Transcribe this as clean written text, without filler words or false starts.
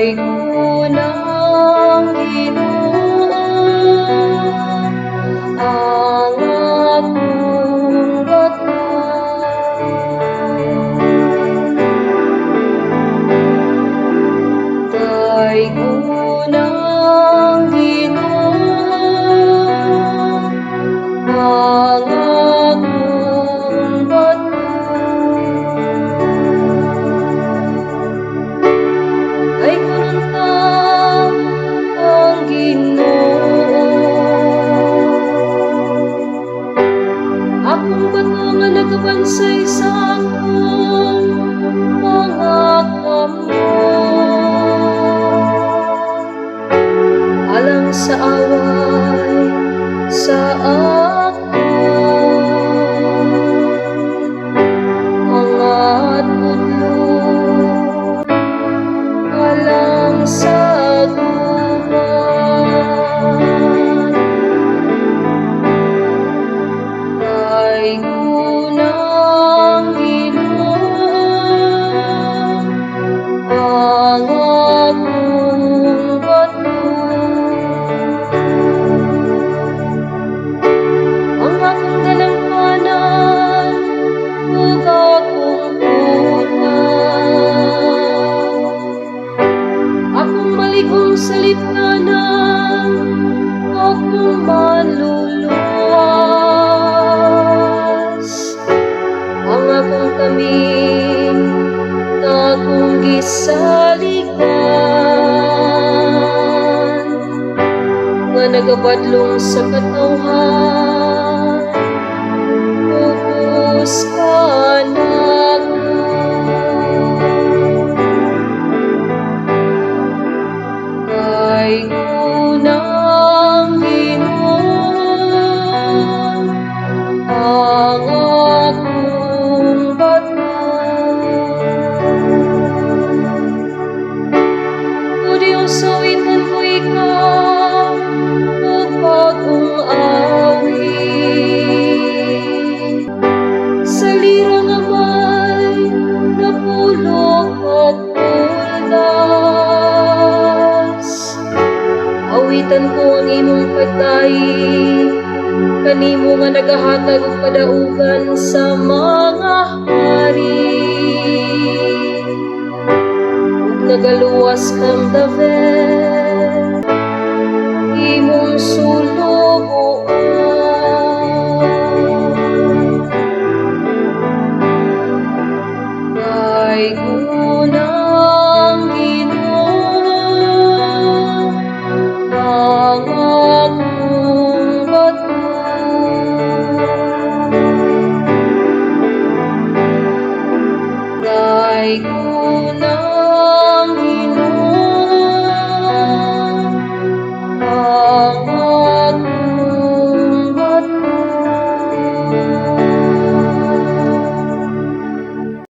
Kay kunang Ginoo ang akong bato. Kay kunang Ginoo ang akong bato. Kay kununta ang Ginoo, akong bato nga nagabansay sa akong mga kamot alang sa away sa akong mga tudlo alang sa gubat. Kay kunang Ginoo ang akong bato. Ang akong dalangpanan ug akong kuta, akong malig-ong salipnanan, akong manluluwas, ang akong taming nga akong gisaligan, nga nagabadlong sa katawhan ubos kanako. Kay kunang Ginoo ang akong bato. O Diyos, awitan ko ikaw ug bag-ong awit sa lira nga may napulo ka kordas. Awitan ko ang imong pagdaig kanimo nga nagahatag og kadaugan sa mga hari ug nagaluwas kang David, imong sulugoon.